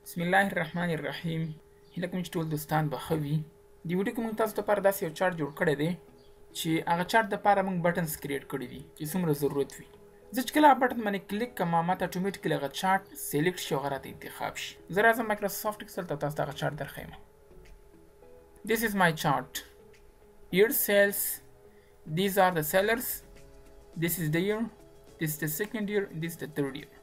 بسم الله الرحمن الرحیم. هیله کوم چې ټول دوستان به ښه وي. دې ویډیو کې موږ تاسو لپاره داسې یو چارټ جوړ کړی دی چې هغه چارټ دپاره موږ buttons create کړي دي چې څومره ضرورت وي. زه چې کله هغه button باندې کلیک کړم، ما ته automatically هغه چارټ select شي او هغه راته انتخاب شي. زه راځم Microsoft Excel ته، تاسو ته هغه چارټ درښیم. This is my chart. Year sales. These are the sellers. This is the year. This is the second year. This is the third year.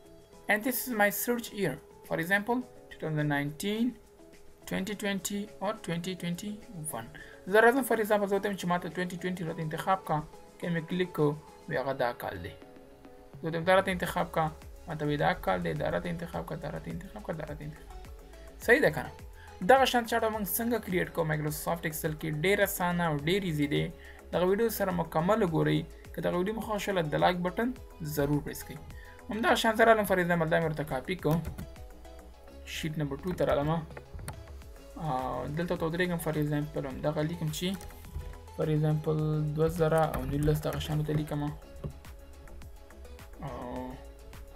And this is my search year. For example, 2019, 2020 or 2021. زه راځم for example زه ورته چې ماته 2020 راته انتخاب کا، که مې کلیک کو وی هغه دا کال دی. زه ورته دا راته انتخاب کا، ماته وی دا کال دی، دا راته انتخاب کا، دا راته انتخاب کا، دا راته انتخاب. صحیح ده که نه؟ دغه شان چارټ موږ څنګه create کوو Microsoft Excel کې؟ ډېر اسانه او ډېر easy دی. دغه ویډیو سره مکمل وګورئ. که دغه ویډیو مو خوښه شوله د like button ضرور press کړئ. همدغه شان زه رالم for example دا مې ورته کاپي کوم، sheet number 2 ته رالم او دلته ته ودرېږم. for example همدغه لیکم چې for example 2019 دغه شان ورته لیکم او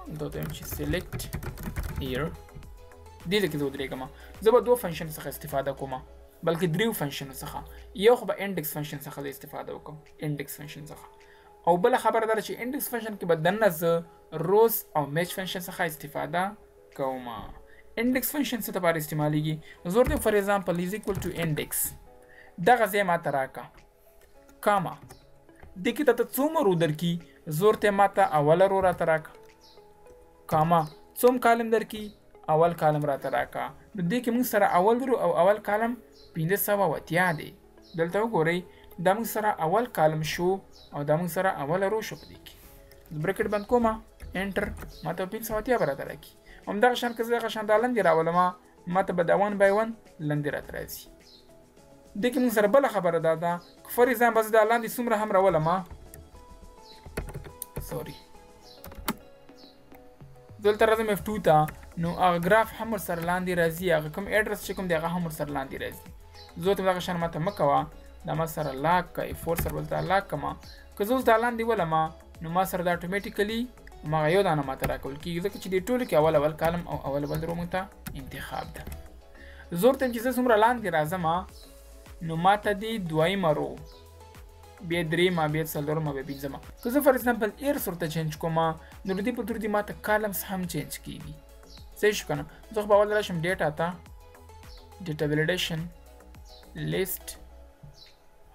دلته ورته وایم چې select year. دې ځای کې زه ودرېږم. زه به دوه function څخه استفاده کوم، بلکې دریو function څخه. یو خو به index function څخه زه استفاده وکړم، index function څخه. او بله خبره دا ده چې index function کې به دننه زه rows او match function څخه استفاده کوم. index function څه لپاره استعمالیږي؟ زه ورته for example is equal to index، دغه ځای ماته راکړه، comma، دې کې تاته څومره row درکړي؟ زه ورته ماته اوله row راته راکړه، comma، څوم column درکړي؟ اول column راته راکړه. نو دې کې موږ سره اول row او اول column 580 دی. دلته وګورئ، دا موږ سره اول column شو او دا موږ سره اوله row شو. په دې کې bracket بند کوم، enter، ماته 580 به راته راکړي. همدغه شان که زه دغه شان دا لاندې راولم، ماته به دا 1 by 1 لاندې راته راځي. دې کې موږ سره بله خبره دا ده، که for example زه دا لاندې څومره هم راولم، sorry، دلته راځم F2 ته، نو هغه ګراف هم ورسره لاندې راځي، هغه کوم ایډرس چې کوم دی هغه هم ورسره لاندې راځي. زه ورته دغه شان ماته مه کوه، دا ما سره lock که F4 سره ورته lock کړم. که زه اوس دا لاندې ولم، نو ما سره دا automatically هماغه یو دانه ماته راکول کېږي، ځکه چې دې ټولو کې اول اول column او اول اول row موږ ته انتخاب ده. زه ورته چې زه څومره لاندې راځم، نو ماته دې دویمه row، بیا درېیمه، بیا څلورمه، بیا پنځمه. که زه for example years ورته change کوم، نو د دې په تور دې ماته columns هم change کېږي. صحیح شو که نه؟ زه خو به اول راشم data ته، data validation list،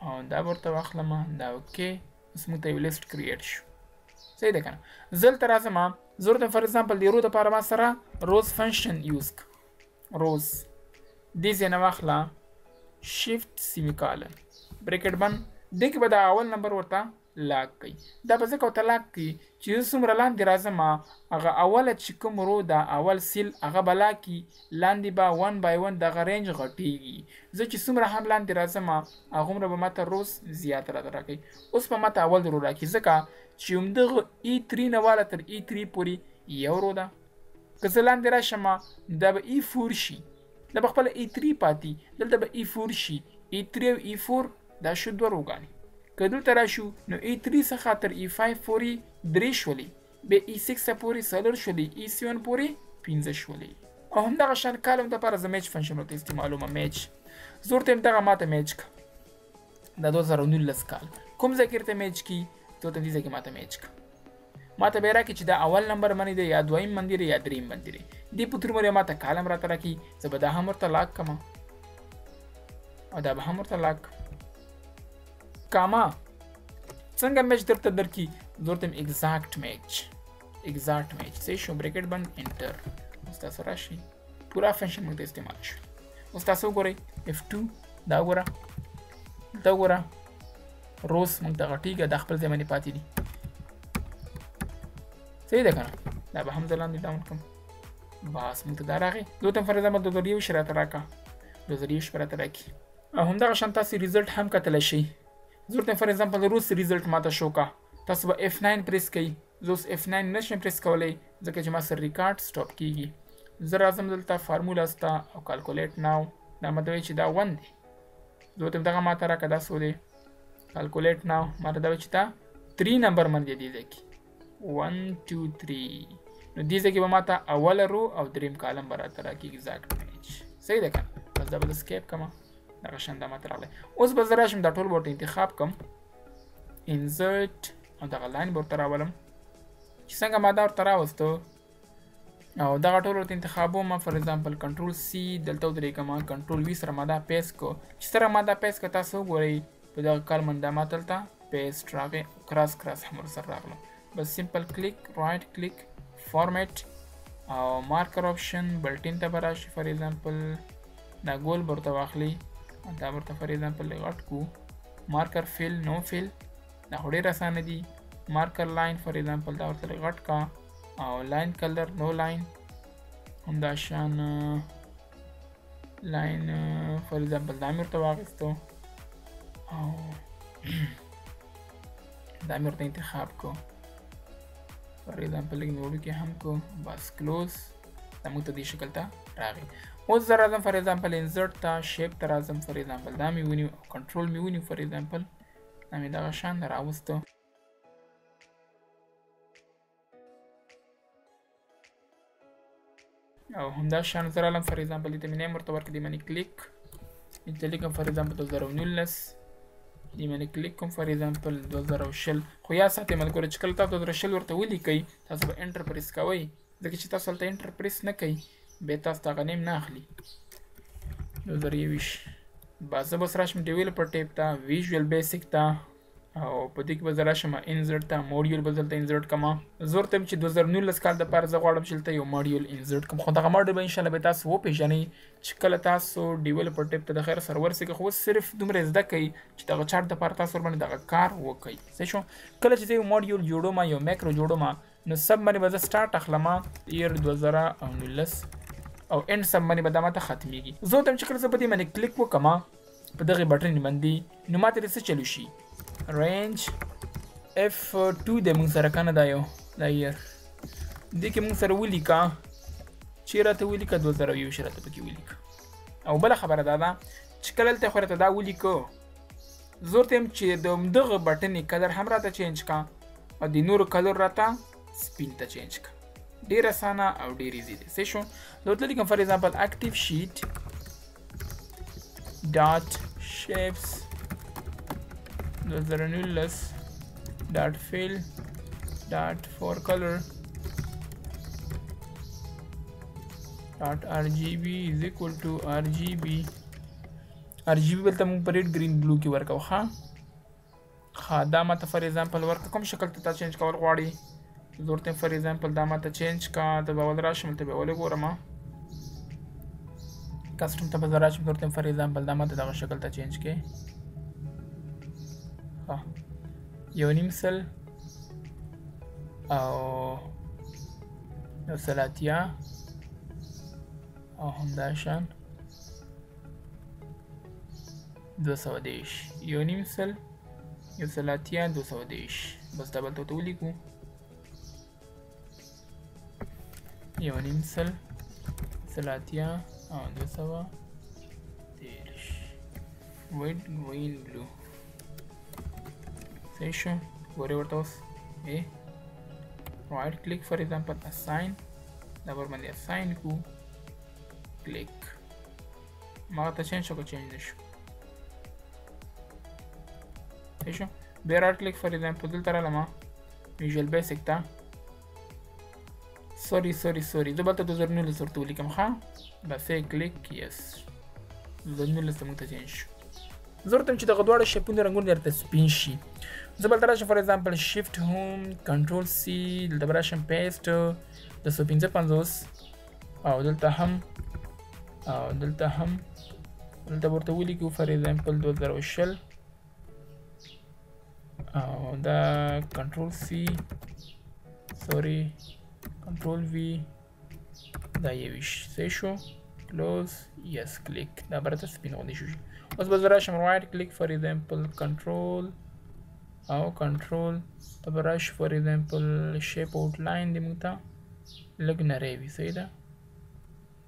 او دا به ورته واخلم، دا okay. اوس موږ ته یو list create شو. صحیح ده که نه؟ زه دلته راځم، زه ورته for example د row دپاره ما سره rows function use کړه. rows دې ځای نه واخله، shift semicolon، bracket بند، دې کې به دا اول نمبر ورته lock کړئ. دا به ځکه ورته lock کړي چې زه څومره لاندې راځم، هغه اوله چې کوم row ده، اول cell، هغه به lock کړي، لاندې به 1 by 1 دغه range غټېږي. زه چې څومره هم لاندې راځم، هغومره به ماته rows زیات راته راکوي. اوس به ماته اول row راکړي، ځکه چې همدغه E3 نه واله تر E3 پورې یو row ده. که زه لاندې راشم، دا به E4 شي، دا به خپله E3 پاتې، دلته به E4 شي. E3 او E4 دا شو دوه row ګانې. که دلته راشو، نو E3 څخه تر E5 پورې درې شولې، بیا E6 پورې څلور شولې، E7 پورې پنځه شولې. او همدغه شان column دپاره زه match function ورته استعمالوم. match، زه ورته یم دغه ماته میچ که دا 2019 کال کوم ځای کې ورته میچ کړي، زه ورته دې ځای کې ماته میچ که، ماته به یې راکړي چې دا اول نمبر باندې دی یا دویم باندې دی یا دریم باندې دی. دې په تر باندې ماته column راته راکړي، زه به دا هم ورته lock کړم او دا به هم ورته lock کړم. comma، څنګه میچ درته درکړي؟ زه ورته یم exact match، exact match. صحیح شو، bracket بند، enter. اوس تاسو راشئ، پوره function موږ ته استعمال شو. اوس تاسو وګورئ F2، دا وګوره، دا وګوره، rows موږ ته غټېږي، دا خپل ځای باندې پاتې دي. صحیح ده که نه؟ دا به هم زه لاندې down کړم. بس موږ ته دا راغی. زه ورته for example 2021 راته راکړه، 2021 به راته راکړي. او همدغه شان تاسو result هم کتلی شئ. زه ورته for example rows result ماته شو که تاسو به F9 press کړئ. زه اوس F9 نشم press کولی، ځکه چې ما سره record stop کیږي. زه راځم دلته formula سته او calculate now، دا ماته وایي چې دا 1 دی. زه ورته دغه ماته راکړه، دا څو دی؟ calculate now ماته دا وایي چې دا 3 نمبر باندې دی، ځای کې 1 2 3. نو دې ځای کې به ما ته اوله row او دریم column به راته راکړي exact match. صحیح ده که نه؟ بس دا به زه escape کړم، دغه شان دا ماته راغلی. اوس به زه راشم دا ټول به ورته انتخاب کړم، insert او دغه line به ورته راولم چې څنګه ما دا ورته راوستو او دغه ټول ورته انتخابوم. فار ایگزامپل کنټرول سی دلته ودرېږم، کنټرول وي سره ما دا paste کو، چې سره ما دا paste که تاسو وګورئ په دغه کال باندې دا ما ته دلته paste راغی، cross cross هم ورسره راغلم. بس simple click، right click، format او marker option built-in ته به راشي. for example دا ګول به ورته واخلي، دا به ورته for example غټ کو، marker fill no fill، دا خو ډېر اسانه دي. marker line for example دا ورته لږ غټ کا او line color no line، همدا شان line for example دا مې ورته واخیستو او دا مې ورته انتخاب کو. for example لږ مې وړوکی هم کو، بس close، دا موږ ته دې شکل ته راغی. اوس زه راځم for example insert ته، shape ته راځم. for example دا مې ونیو، کنټرول مې ونیو، for example دا مې دغه شان راوستو. او همدا شان زه رالم for example دې ته مې name ورته ورکړ، دې باندې کلیک، دلته لیکم for example 2019، دې باندې کلیک کوم for example 2020. خو یاد ساتئ ملګرو چې کله تاسو 2020 ورته ولیکئ تاسو به enter press کوئ، ځکه چې تاسو هلته enter press نه کوئ بیا تاسو ته هغه name نه اخلي. 2021. بس زه به اوس راشم developer tab ته، Visual Basic ته، او په دې کې به زه راشم insert ته، module به دلته insert کړم. زه ورته وایم چې 2019 کال دپاره زه غواړم چې دلته یو module insert کړم، خو دغه module به انشاءالله بیا تاسو وپېژنئ چې کله تاسو developer tab ته د خیر سره ورسېږئ. خو اوس صرف دومره زده کړئ چې دغه chart دپاره تاسو ورباندې دغه کار وکړئ. صحیح شو؟ کله چې زه یو module جوړوم، یو macro جوړوم، نو sub باندې به زه start اخلم year 2019 او end sub باندې به دا ماته ختمېږي. زه ورته وایم چې کله زه په دې باندې کلیک وکړم په دغې button باندې، نو ماته دې څه چلو شي؟ range F2 دی موږ سره که نه، دا یو دا year دې کې موږ سره ولیکه چې راته ولیکه 2021 راته پکې ولیکه. او بله خبره دا ده چې کله دلته خو راته دا ولیکو، زه ورته وایم چې د همدغه button color هم راته change کا او د نورو color راته سپین ته change کا. ډېر اسانه او ډېر easy دی. صحیح شو؟ زه ورته لیکم for example active sheet dot shapes 2019 dot fill dot four color dot RGB is equal to RGB. RGB بلته موږ په red green blue کې ورکوو. ښه ښه، دا ماته for example ورکړه. کوم شکل ته تا change کول غواړي؟ زه ورته for example دا ماته change کا، ته به اول راشم دلته به ولې ګورم custom ته به زه راشم، زه ورته for example دا ماته دغه شکل ته change کړي. ښه، 1.5 او 1.80 او همدا شان 230، 1.5، 1.80، 230. بس دا بل ته ولیکو 1.5، 1.80 او 230، red green blue. صحیح شو؟ ګورئ ورته اوس right click for example assign، دا ور باندې assign کو، کلیک، ما ته change شو که change نه شو؟ صحیح شو؟ بیا right click for example دلته رالم Visual Basic ته، sorry sorry sorry، زه بل ته 2019 ورته ولیکم. ښه بس click yes، 2019 ته موږ ته change شو. زه ورته وایم چې دغه دواړه shape ونه رنګونه درته سپین شي. زه بل ته راشم for example shift home control C، دلته به راشم paste 255 او دلته هم او دلته هم، دلته به ورته ولیکو for example 2020 او دا control C sorry control V، دا 21. صحیح شو؟ close yes click، دا به راته سپین غوندې شو. اوس به زه راشم right click for example control او کنټرول ته به راشي for example shape outline دې موږ ته لږ نری وي. صحیح ده؟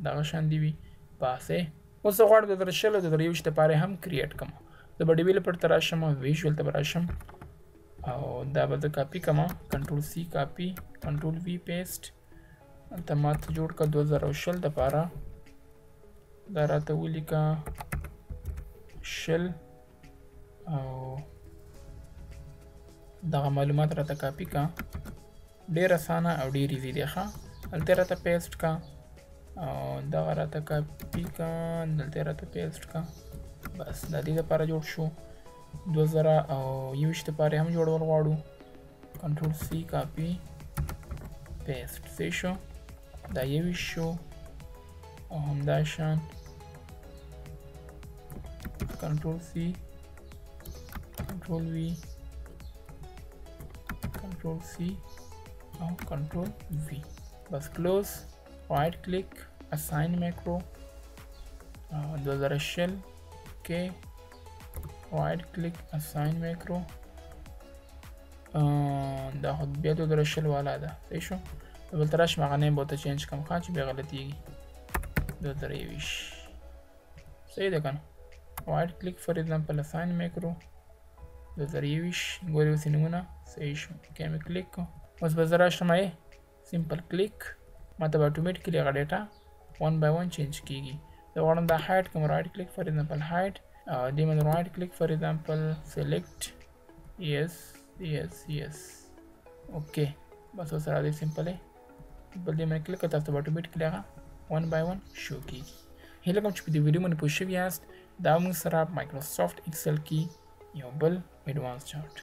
دغه شان دې وي پاسې. اوس زه غواړم د 2020 او د 2021 دپاره هم create کړم. زه به developer ته راشم، visual ته به راشم او دا به زه کاپي کړم، control C copy، control V paste، دلته ما ته جوړ کړه 2020 دپاره، دا راته ولیکه 20 او دغه معلومات راته کاپي که. ډېر اسانه او ډېر easy دی. ښه، دلته راته paste که او دغه راته کاپي که، دلته راته paste که. بس د دې دپاره جوړ شو. 2021 دپاره هم جوړول غواړو. control C copy paste. صحیح شو، دا 21 شو. او همدا شان control C control V control C او control V. بس close، right click، assign macro 2020. okay، right click، assign macro. دا خو بیا 2020 والا ده. صحیح شو، بل ته راشم هغه name به ورته change کړم، ښه چې بیا غلطیږي. 2021 صحیح ده که نه؟ right click for example assign macro 2021. ګورې اوس یې نومونه صحیح شو. okay مې کلیک کړو. اوس به زه راشم simple click، ما ته به automatically هغه data 1 by 1 change کیږي. زه غواړم دا hide کړم. right click for example hide، او دې باندې right click for example select yes yes yes. okay بس اوس راځي simple بل دې باندې کلیک کړه، تاسو ته به automatically هغه 1 by 1 show کیږي. هیله کوم چې په دې ویډیو باندې پوه شوي یاست. دا موږ سره مایکروسافټ Excel کې یو بل advance chart.